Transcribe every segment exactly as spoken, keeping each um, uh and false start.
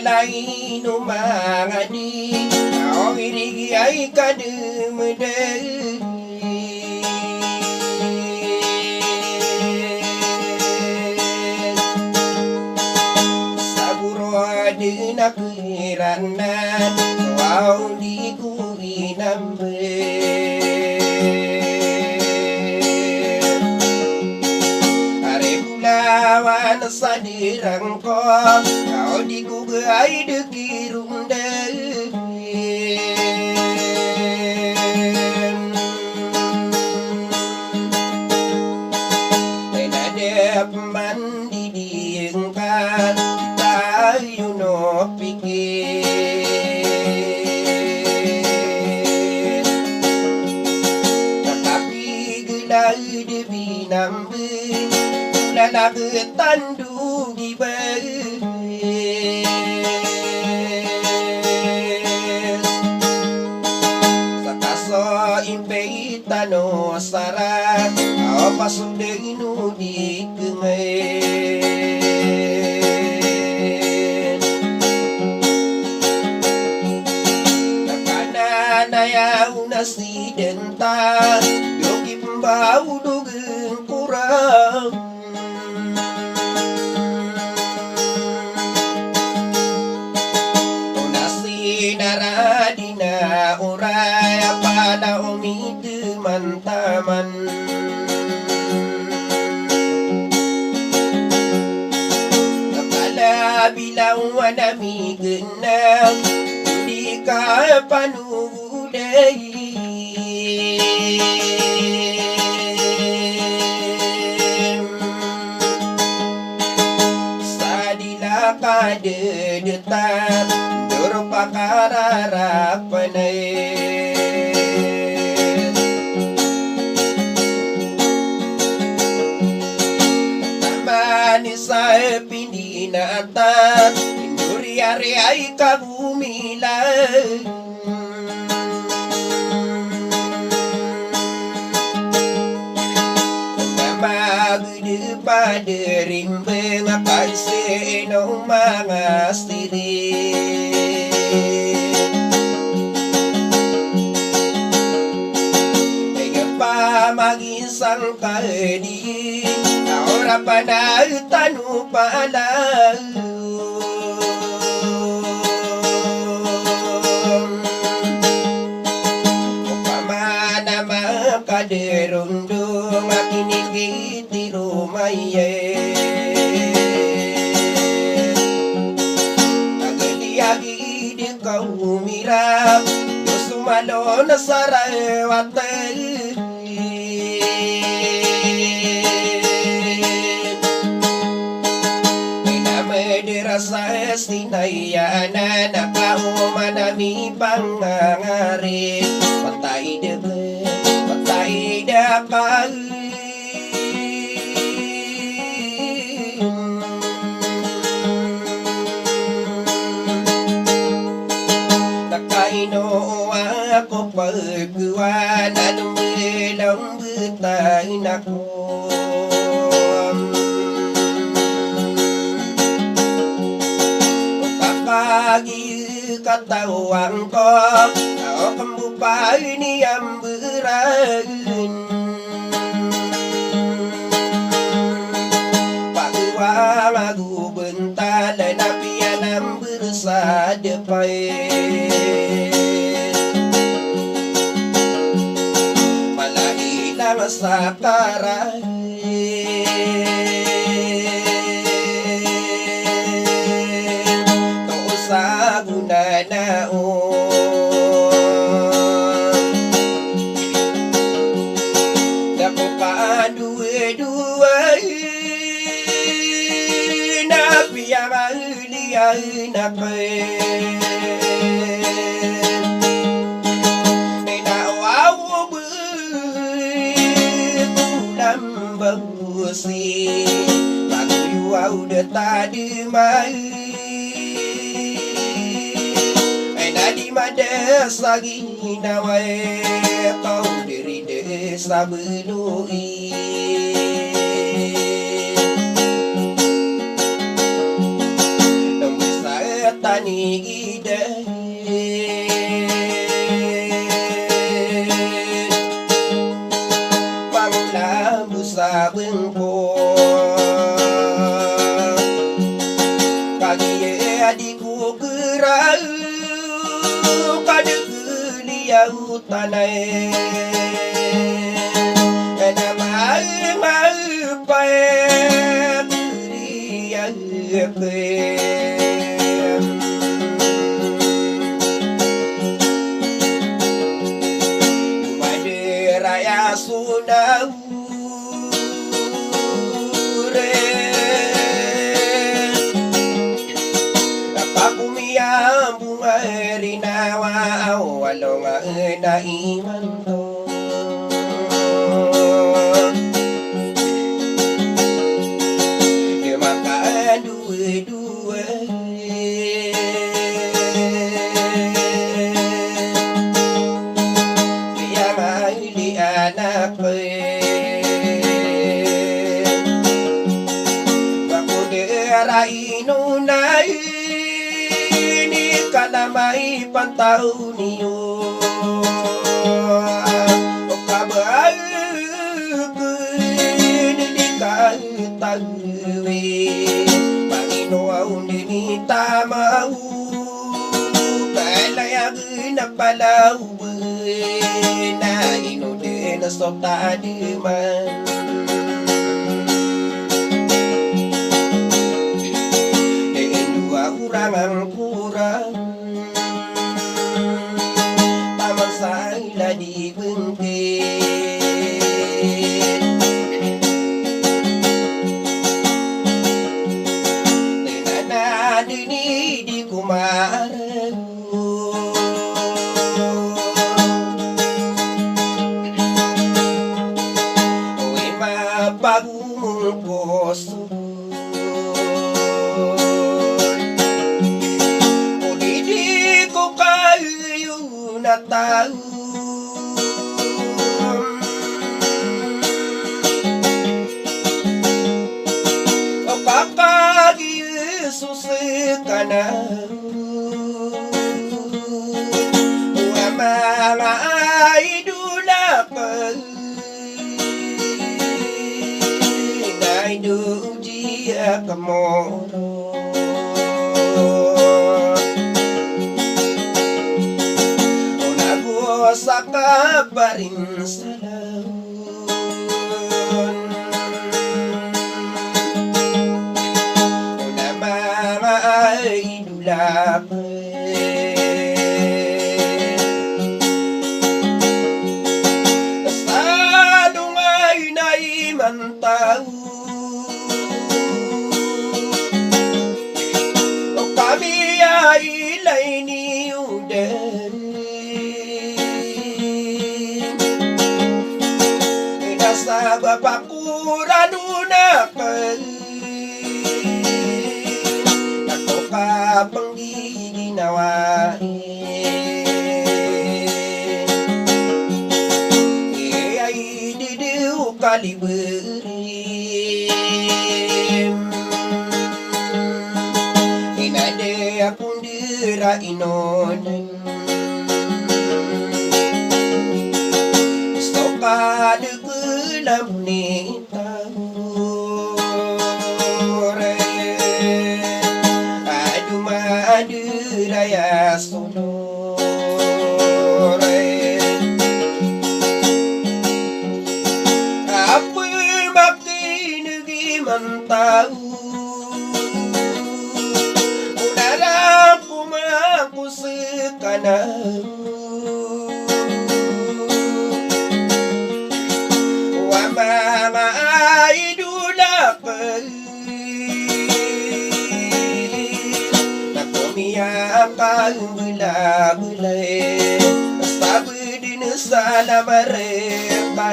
Lain o manga di, o irigi ay kademede. Sa boro aden a kiranan, so aw di ko inambe. Are bolawan sa derang ko, aw di ko gay de kironde. Ena dep mandidi engka, tayo no pikir. Tatapi gelay de binambe, lalagetan do gibes. Sa kaso impey tano sara, o pasodey no di kengen. Kanan aya o na si denta, do gimbaw do gengkorang. O na si nara di na oray a pala o mitemantaman. Kala bilaw a na migenang, di ka panogo Sa di la ka dedetan, doro pakararapen ay. Taman i sa pindinatan, indori ari ay kagumilan. Magede pad rimbeng a kaise no manga siri. Pegapa magisang kadi, a ora panay tano pala. Opama na makaderondong a kinikiti romaya. Agadi-agid ka omirap, do somalo na sarawat. Ina madrasa sinayanan a kaoman a mipangangarit. Patay da ka, patay da ka. Takaino ako pagwan a lombelambetan ako. Kakagi katawan ko, o kembo pa ini amberan. Ago bentalan a piyanamber sa depay. Mala i lang sa karay. Toos ago nanaon. Da ko kandowadowa. Na piyamaliyan ako. Ina wawo bekulam bagusi. Maguyu aw da tadimay. Ina di madasagi. Inaway kaw diri de sa beloi. Nambisa tani giden. Panglambo sa bengko. Kagiya di ko kera. Kadeg liyaw tanay. Ena maemapay riyakem. Maderaya sonaw. Ore. Apa ko miyambong a rinawa aw alongan a imanto. Di makadowadowa. Piya maili anak. Ba ko dera ino na ini kalamay pantaw niyo. O kabaal ko ini di ka tawi. Mangino aw ini tamaw. Balayag na palaw. Na ino den so tadiman. Den dowa orang angkorang. Taman sa ila di bengkit. Tenana deni di kumarang. Oway mapagomong ko so. O di di ko kayo na taw. O kakagiso sekana. O ama nga idol ako. Inay do di ako moro. O nago sa kabarin sa Ona mama ay dulak. Sa dungay na imantaw. O kami ay ilay niyo den. Ina sabap ako ranon akn. Ako kapnggiginawa. Iya i didi o kalibri. Inade ako ndira inoden. So kadekela mo ni taw. Apo makineg iman taw, o narang ko mako sekaniyan. Wa mama ay dolaken. Na ko miyakambelabelay, sabed den sa lamareka.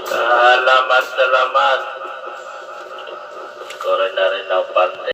Salamat, salamat. Koronarina Pante.